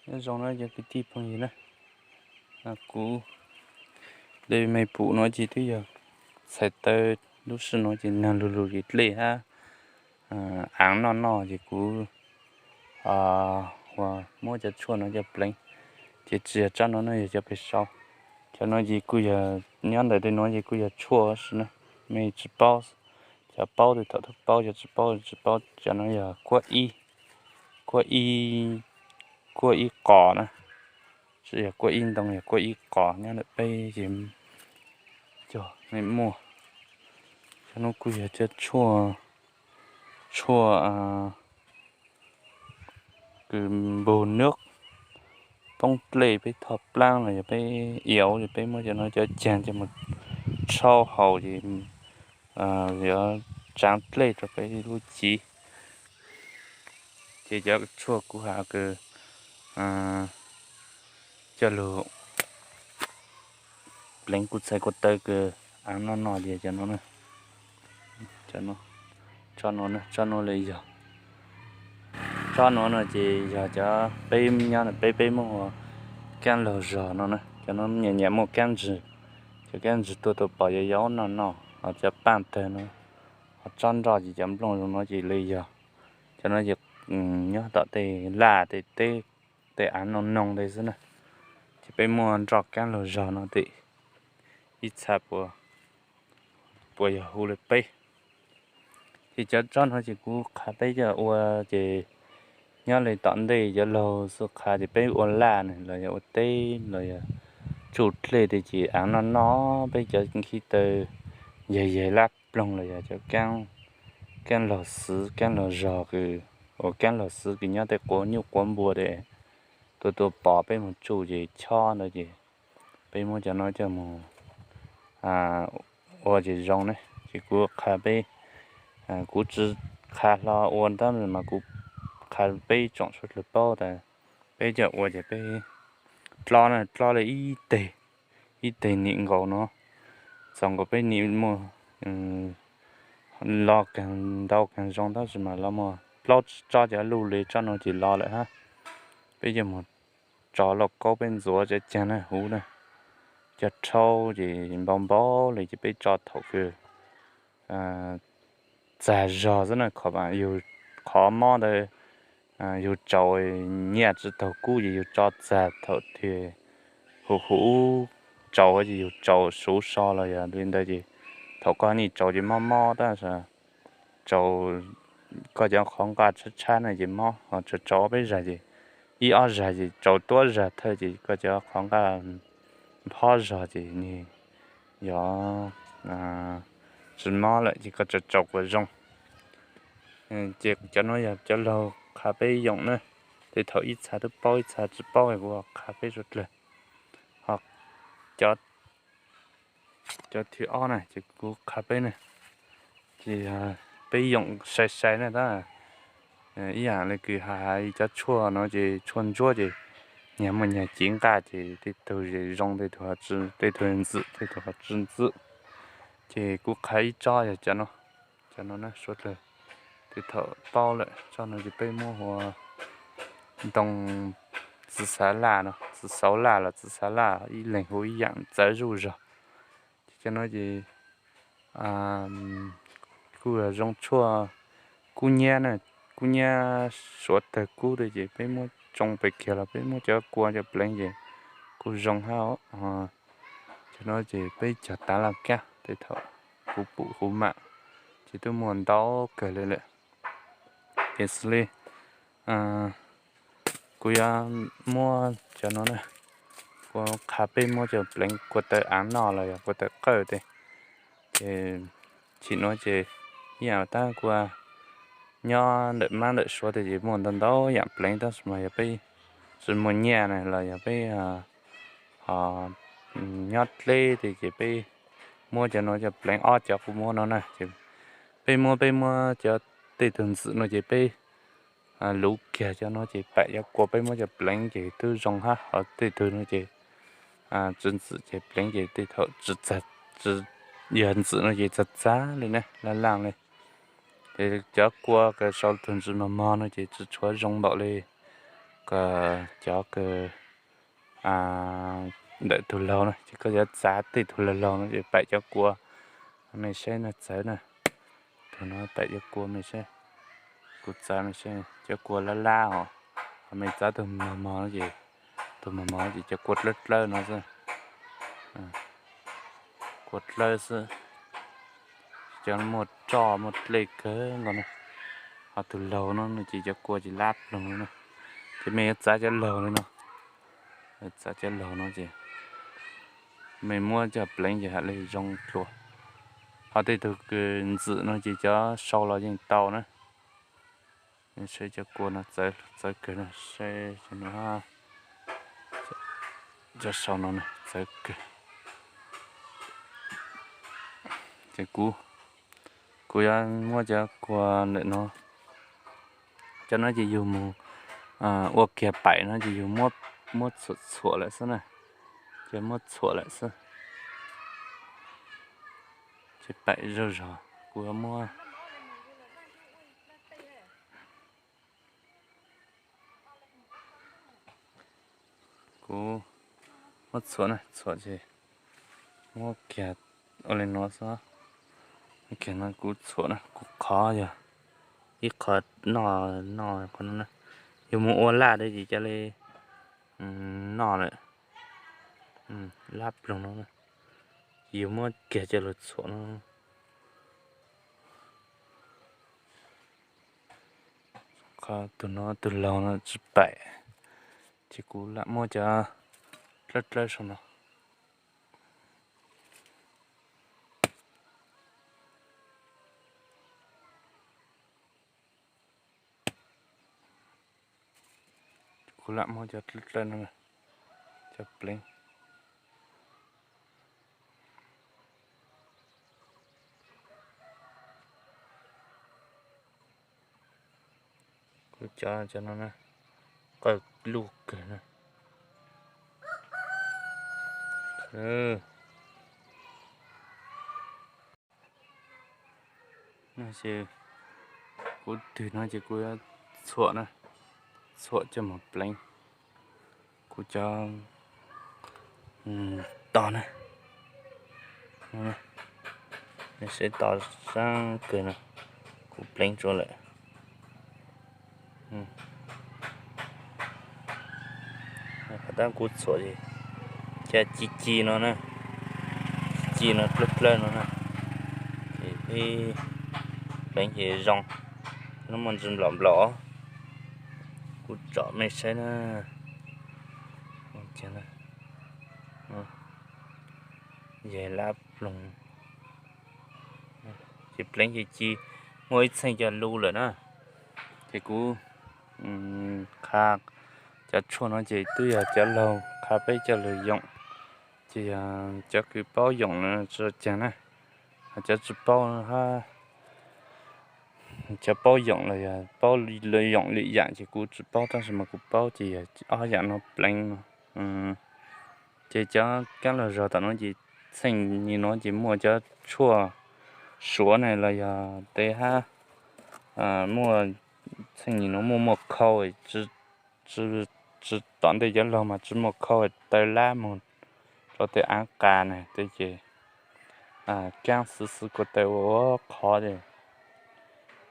Nyob zoo na cov kwv tij phooj ywg na, kuv de me pum no ces twb yog txhais taw, lub sij hawm no ces nag lug lug ces dlej hab aav noj noj ces kuv ua muab cov tshuaj no coj pleev. Ces tsis yog tsob no, no yog cov pem saud. Cov no ces kuj yog, nyob ntawm tej no ces kuj yog tshuaj si na, mej tsis paub. Cov paub tes thaum twg paub, cov tsis paub tsis paub. Cov no yog kuab ib, kuab ib, kuab ib qos na, tsis yog kuab ib ntoo, yog kuab ib qos nyob ntawm peb ces cov mej muaj. Cov no kuj yog cov tshuaj, tshuaj kws npug nwb poob dlej, peb thoj plaab los yog peb iav, peb muab cov no cov caag coj mus tshauj haus ces yuav tsaav dlej rau peb lub cev. Ces cov tshuaj kuv has kws coj lug pleev kuv txhais ko taw kws aav noj noj ces cov no, tsob no, tsob no le yog, tsob no no ces yog cov peb nyob peb, peb muaj ua kaab laug zog no na. Cov no nyiam nyiam muaj kaab ntsws, cov kaab ntsws tuaj tua pom yov yau noj noj. Ho cov paaj tawg no, ho tsob nroj ces cov nplooj zoo no ces le yog. Cov no ces nyob tom tej laj tej teb, tej aav noog noog ntawd xwb na. Ces peb muaj nroj kaab laug zog no tim ib txha puas yog hu le peb. Ces cov tsob no ces kuv qha peb coj ua ces nyob le tom ntej cov laug xwb qha ces peb ua laj ne los yog ua teb los yog tsuj dlej tej ces aav noj noj. Peb cov nkhib taw yag yag lab ploog los yog cov kaab laug xwb, kaab laug zog kws, ua kaab laug xwb kws nyob tej quav nyuj quav npua tej tuaj tua pom peb mus tsuj ces chob ntawd ces peb muab cov no coj mus ua ces zoo ne. Ces kuv qha peb, kuv tsis qha hlo ua tab mas kuv qha peb tsoom suav dlawg paub tas peb coj ua ces peb dlob na, dlob le ib teg, ib teg nim nkaus no, txaus nkaus peb nim muaj, los kag ntau kag zoo tab sis mas los muaj plaub tsob cov luj le tsob no ces los lawm hab. Peb coj mus tso lauj kaub peb ntxuav cov caag na huv na, cov rhaub ces npau npau li ces peb tso thaum kws txag zog xwb na, yug qhov mob ntawd yug tsaus nyiaj tsis taug kub ces yug tso txag thaum twg huv huv tsaus ces yug tsaus suv so los yog li ntawd ces thaum koj nij tsaus ces mob mob tab sis tsaus, koj cov qhov nqaj tshab tshab na ces mob, ho tsaus tsaus peb zag ces ib ob zag ces tsaus tuab zag thawj ces koj cov qhov nqaj nphob zog ces nws yog tsis mob lawm ces koj tsaus tsaus kuj zoo. Ces cov no yog cov laug qha peb yoom na, tej thaum ib txha twb paub ib txha tsis paub kuv qha peb suav dlawg. Ho cov thib ob na ces kuv qha peb na, ces peb yoom sai sai na tab ib yam li kws has has cov tshuaj no ces tshuaj ntsuab ces nyag muaj nyag cev nqaj ces tej tug zoo, tej tug ntxwm, tej tug ho tsis ntxwm. Ces kuv qha ib tsob yog cov no, cov no na suav dlawg tej thaum paub lawm. Tsob no ces peb muab hu ua ntoo txiv xav laj no, txiv xauv laj los txiv xav laj, ib leeg hu ib yam txawv zuj zog. Ces cov no ces kuj zoo tshuaj kub nyab na, kub nyab suav tawg kub tej ces peb muab tsoo pem kiag los peb muab cov kua cov pleev ces kuj zoo hab. Cov no ces peb cog tav laj kab tej thaum kuv pum kuv mam ces twb muaj ntau kawg li lawm. Ces xws li kuv yuav muab cov no na, kuv qha peb muab cov pleev kua taw av noj los yog kua taw qawj tej. Ces chim no ces ib yam tab kuv nyob ntawm mab ntawm suav tej ces muaj ntau ntau yam pleev tab sis mas yog peb tsis muaj nyiaj na los yog peb ho nyob dleb tej ces peb muab cov no coj pleev ob cov kuv muab no na. Ces peb muab, peb muab cov tej tug ntxwm no ces peb luv kiag cov no ces pam cov kua peb muab coj pleev ces twb zoo hab. Ho tej tug no ces tsis ntxwm ces pleev ces tej thaum tsis, yog ntxwm no ces txag txag li na, laj laj li. Ces cov kua ka sau tug ntsis mos mos no ces tsis tshuav zoo npaum li cov kws ntawm tug laug na, ces koj yuav txav tej tug laug laug no ces paim cov kua. Me saib no txawv na, tug no paim cov kua me saib, kuv txav me saib cov kua lab lab os, ho me txav tug mos mos no ces, tug mos mos no ces cov kua dlawb dlawb no xwb, kua dlawb xwb, cov muaj roj muaj dlej kawg nkaus na. Ho tug laug no no ces cov kua ces lab ploog no na, ces mej yuav txav cov laug li no, txav cov laug no ces mej muab coj pleev ces ha le zoo dlua. Ho tej tug kws ntxwm no ces cov sau los yeej tau na. Saib cov kua no txawv kawg na, saib cov sau no txawv kawg. Ces kuv, kuv yuav muab cov kua ntawm no, cov no ces yug mus ua kiag paim no ces yug muab txhuam txhuam lawm xwb na, ces muab txhuam lawm xwb. Ces paim zog zog kuv yuav muab kuv muab txhuam na, txhuam ces muab kiag ua li no xwb. Kiag no kuv txhuam na, kuv qhov yog ib qho noj, noj qhov no na, yog mus ua laj dab tsi ces ca li noj lawm. Lab ploog no, ces yog muab kiag coj lug txhuam no. Qhov tug no tug laug no tsis paim, ces kuv lam muab cov dlawb dlawb sau no. Kuv lam muab cov dlawb dlawb no, cov pleev. Kuv cov, cov no na, qawj luj kawg na. Ces kuv twg no ces kuv yuav txhuam na, txhuam coj mus pleev. Kuv cov tos na, saib tos sab kawg no, kuv pleev tsuav lawm. Tab kuv txhuam ces ca ci ci no na, ci ci no dlawb dlawb no na, ces peb pleev ces zoo, no muaj ntsis nplaum nplaum. Kuv tsom mej saib na, yog lab ploog, ces pleev ces ci, muaj ib txheej cov lus lawm na. Ces kuv qha cov tshuaj no ces twb yog cov laug qha peb coj lug yoom, ces yog cov kws paub yoom no tsis caag na, cov tsis paub, cov paub yoom los yog paub yoom lwm yam ces kuv tsis paub, tab sis mas kuv paub ces yog ob yam no pleev no. Ces cov kaab laug zog tom no ces txheej nim no ces muaj cov tshuaj suav ne los yog tej hab, muaj txheej nim no muaj muaj khau, tsis, tom ntej cov laug mas tsis muaj khau, taw lab moog rau tej aav qas na tej ces kaab xwv xwv kuv taw ua ua qhov ces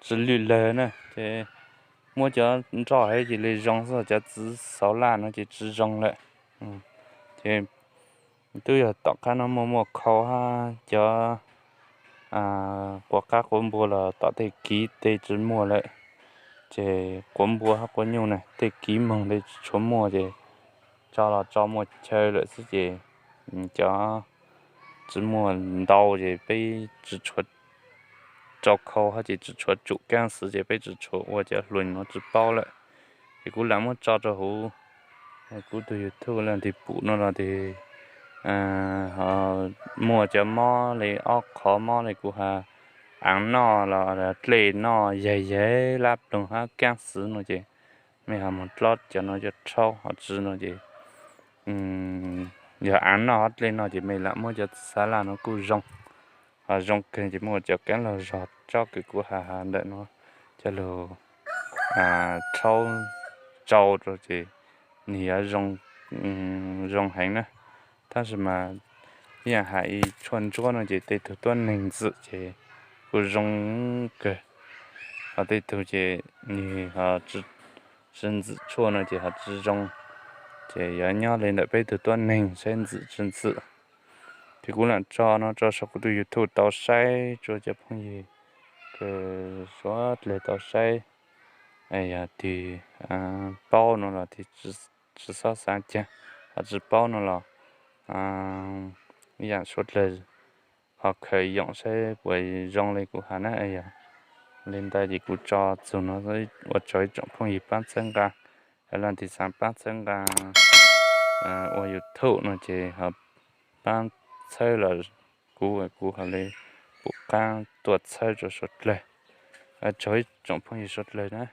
tsis lwj lawg na, ces muab cov nroj hab cia li zoo xwb, cov txiv xauv laj no ces tsis zoo lawm. Ces twb yog tom qab no muaj muaj khau hab cov quav qab quav npua los tom tej kiv tej tsis muaj lawm, ces quav npua hab quav nyuj na tej kiv moog tej tsis tshua muaj ces tso los tso muaj chaw lawm xwb ces cov tsis muaj ntau ces peb tsis tshua rau khau hab ces tsis tshua tsum kaab xwv ces peb tsis tshua ua cov hlua no tsis paub lawm. Ces kuv lam muab tso rau huv kuv tug YouTube lawm tig pum no los tes muaj cov mob li ob qhov mob li kuv has, aav noj los dlej noj yaig yaig lab ploog hab kaab xwv no ces mej ho moog dlob cov no coj rhaub ho tsi no ces yog aav noj hab dlej noj ces mej lam muab cov xav laj no kuj zoo, ho zoo kawg ces muaj cov kaab laug zog tsob kws kuv has has ntawm no coj lug rhaub rau rau ces nws yuav zoo heev na. Tab sis mas ib yam hais ib tshuaj ntsuab no ces tej tug tuab neeg ntxwm ces kuj zoo kawg, ho tej tug ces nws ho tsi ntxwm tshuaj no ces ho tsi zoo. Ces yuav nyob li ntawm peb tug tuab neeg saib ntxwm tsi ntxwm. Ces kuv lam tso no tso saum kuv tus YouTube tau saib tso cov phooj ywg kws suav dlawg tau saib. Yog twg paub no los tsis xob xav caag, ho tsis paub no los ib yam suav dlawg ho khaws yoom saib puas zoo li kuv has na. Yog li ntawd ces kuv tso txug no ua tsaug ib tsoom phooj ywg paab txhawb nqaa, hab leej twg xaav paab txhawb nqaa ua YouTube no ces ho paab txhawb los kuv, kuv ho li pum qaab tuaj txhawb rua suav dlawg. Tsaug ib tsoom phooj ywg suav dlawg na.